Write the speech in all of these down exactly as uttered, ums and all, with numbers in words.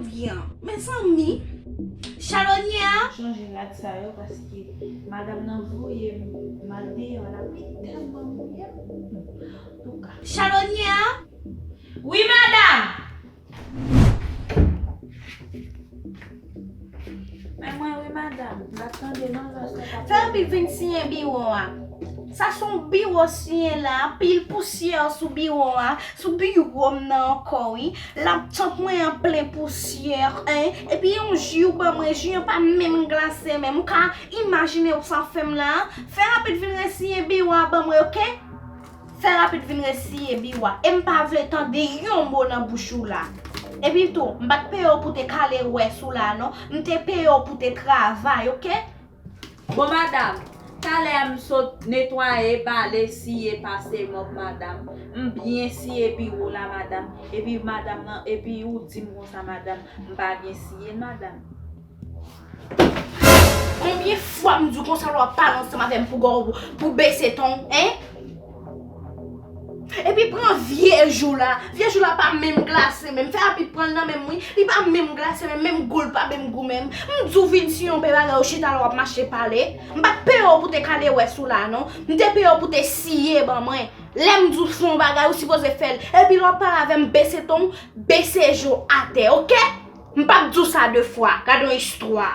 Byen. Mezanmi, chalonyè a. Chanje rad sa yo paske madanm nan voye m mal deyò la, li tèlman mouye m. Antouka. Chalonyè a. Wi, madanm! Men mwen wi, madanm, m ap tande non lòske w t ap... Fè anpil vin siye biwo a. Sa se yon biwo siye la, anpil pousyè sou biwo a, sou biwo m nan ankò wi. Laptop mwen an plen pousyè, en. Epi yon ji ou ban mwen, ji an pa menm glase menm. Ou ka imajine w sa fè m la? Fè rapid vin resiye biwo a ban mwen, oke? Fè rapid vin resiye biwo a. E m pa vle tande yon mo nan bouch ou la. Epi tou, m pa t peye w pou te kale wès ou la non. M te peye w pou te travay, oke? Bon, madanm, talè a m sot netwaye, bale, siye, pase mòp, madanm. M byen siye biwo la, madanm. Epi madanm nan, epi ou di m konsa, madanm, m pa byen siye l, madanm. Konbyen fwa m di w konsa lè w ap pale ansanm avè m pou gò w, pou bese ton w, en? Epi pran vye jou la. Vye jou la pa menm glase menm. Fè rapid pran l nan men m wi. Li pa menm glase menm, menm gou l pa menm gou menm. M di w vin siye yon pè bagay ou chita la w ap mache pale. M pa t peye w pou te kale wès ou la non. M te peye w pou te siye ban mwen. Lè m di w fè yon bagay ou sipoze fè l. Epi lè w ap pale avè m bese ton w, bese je w atè, oke? M p ap di w sa de fwa. Gade yon istwa.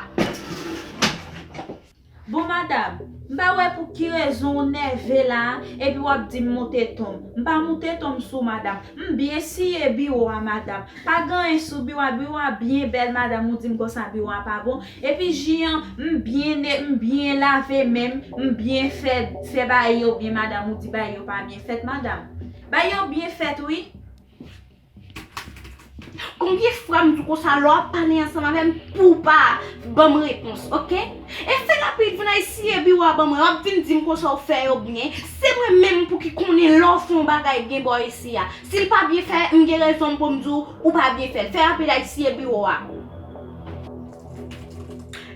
Bon, madanm, m pa wè pou ki rezon ou nève la a, epi w ap di m moute ton m. M pa moute ton m sou w, madanm. M byen siye biwo a, madanm. Pa gen anyen sou biwo a, biwo a byen bèl, madanm. Ou di m konsa biwo a pa bon. Epi ji an, m byen ne-, m byen lave men m, m byen fè, fè bagay yo byen, madanm. Ou di bagay yo pa byen fèt, madanm. Bagay yo byen fèt, wi. Konbyen fwa m di w konsa, lè w ap pale ansanm avè m, pou w pa ban m repons, oke? E fè rapid, vin al siye biwo a ban mwen, w ap vin di m konsa w fè yo byen. Se mwen menm pou ki konnen lè w fè yon bagay byen bò isi a. Si l pa byen fèt, m gen rezon m pou m di w, ou pa byen fè l. Fè rapid al siye biwo a.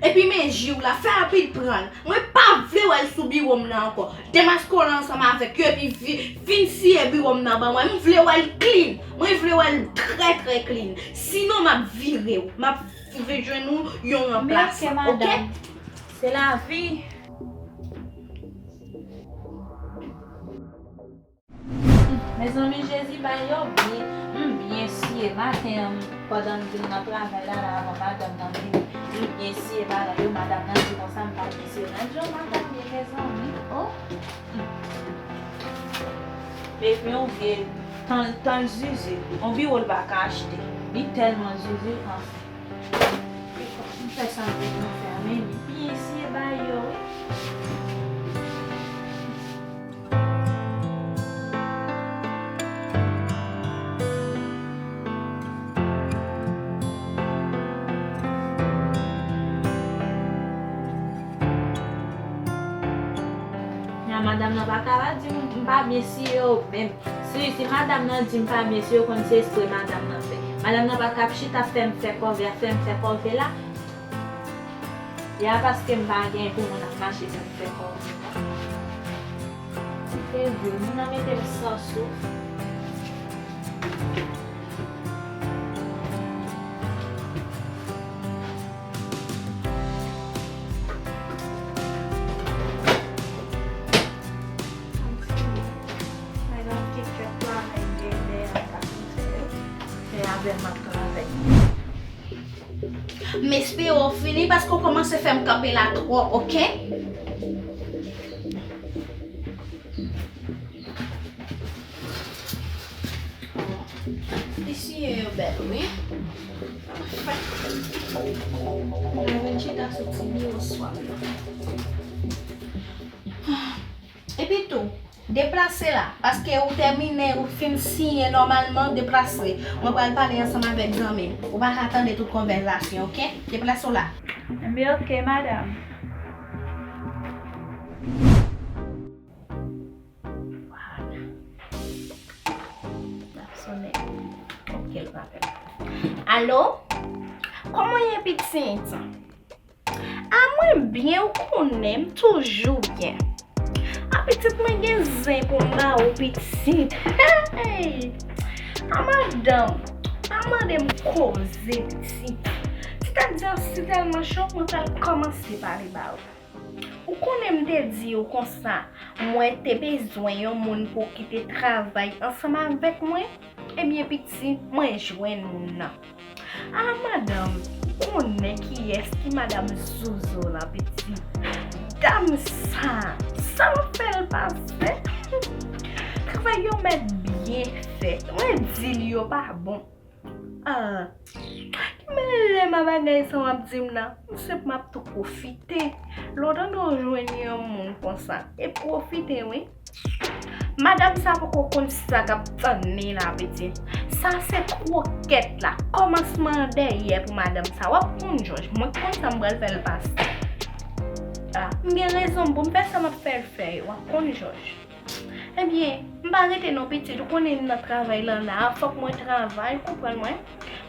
Epi men ji w la, fè rapid pran l. Mwen pa vle wè l sou biwo m nan ankò. Demaske w la ansanm avèk yo epi vi-, vin siye biwo m nan ban mwen. M vle wè l clean. Mwen vle wè l trè, trè clean. Sinon, m ap vire w. M ap vin jwenn ou yon ranplasman, oke? Se lavi. Mezanmi, Jezi bay yo byen. M byen siye maten an, pandan m vin nan travay la, la avan madanm nan vini. M byen siye bagay yo, madanm nan di konsa m pa byen siye. Nan djo madanm ye, mezanmi. Oh. Epi yon vye tan, tan zizi, yon biwo l pa ka achte. Li tèlman zizi, anfen. M fè sa m te konn fè a, men li byen siye bagay yo, wi. Nya madanm nan pa ka pa di m, m pa byen siye yo menm. Si, si madanm nan di m pa byen siye yo, konn se espre madanm nan fè. Madanm nan pa ka ap chita ap fè m fè kòve, ap fè m fè kòve la. Ya paske m pa gen pou moun ap mache fè m fè kòve la. Se vre, moun nan mete m san souf. Madanm ki fè travay dèyè a, pa konn fè yo. Se avè m ap travay. M espere w fini paske w kòmanse fè m kanpe la twòp, oke? Li siye yo bèl, wi. Anfen. Mwen vin chita sou ti biwo swa m nan. Epi tou, deplase la, paske ou tèmine, ou fin siyen nòmalman, deplase. Mwen pral pale ansanm avèk zanmi m. Ou pa ka tande tout konvèsasyon, oke? Deplase w la. Enben, oke, madanm. Vwala. L ap sonnen. Oke, l pa pè. Alo? Kòman w ye, pitit? A mwen byen, ou konnen, m toujou byen. A pitit, mwen gen zen pou m ba ou, pitit. Hey! A madanm, a Mande m koze, pitit. Sètadi, si tèlman cho, mwen pral kòmanse pale ba ou. Ou konnen m te di w konsa, mwen te bezwen yon moun pou ki te travay ansanm avèk mwen. Ebyen, pitit, mwen jwenn moun nan. A, madanm, ou konnen kiyès ki madanm Zozo la, pitit? Dam sa, sa m ap fè l pase? Travay yo mèt byen fèt. Mwen di l yo pa bon. Ah, men lè m a bagay sa w ap di m nan, m senp m ap tou pwofite. Lè w tande w jwenn yon moun konsa, e pwofite, wi. Madanm sa poko konn sa k ap tann li la, pitit. Sa se kwokèt la, kòmansman an dèyè pou madanm sa. W ap konn jòj, mwen konn sa m pral fè l pase. Ah, m gen rezon m pou m fè sa m ap fè l fè yo, w ap konn jòj. Ebyen, m pa rete non, pitit, ou konnen m nan travay lan la, fòk mwen travay, ou konprann mwen.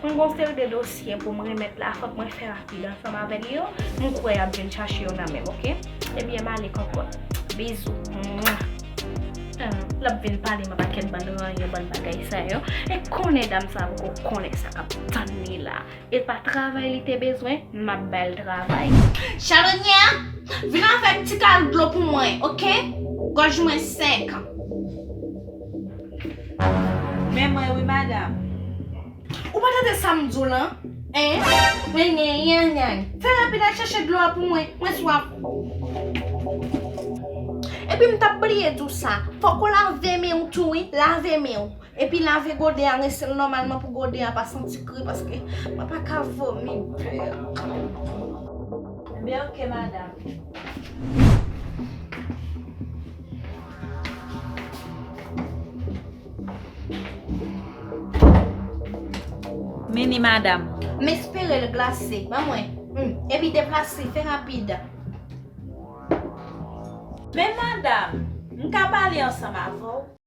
Mwen gen yon seri de dosye pou m remèt la, fòk mwen fè rapid ansanm avè l yo. M kwè y ap vin chache yo nan men m, oke? Ebyen, m ale kòkòt. Bizou. Mwa. Ah, l ap vin pale m a pakèt bann ranyon, bann bagay sa yo. E konnen dam sa poko konnen sa k ap tann li la. E pa travay li te bezwen, m ap ba l travay. Chalonyè, vin avèk ti kal dlo pou mwen, oke? Gòj mwen sèk. Men mwen wi, madanm. Ou pa tande sa m di w lan? Hein? Mwen, nyen, nyen, nyen. Fè rapid al chèche dlo a pou mwen. Mwen swaf. Epi m t ap bliye di w sa. Fòk ou lave men w tou, wi. Lave men w. Epi lave gode a, rense l nòmalman pou gode a pa santi kri, paske mwen pa ka vomi bèk. Ebyen, oke, madanm. Men ni, madanm. M espere l glase. Ban mwen. Hmm. Epi deplase, fè rapid. Men madanm, m ka pale ansanm avè w?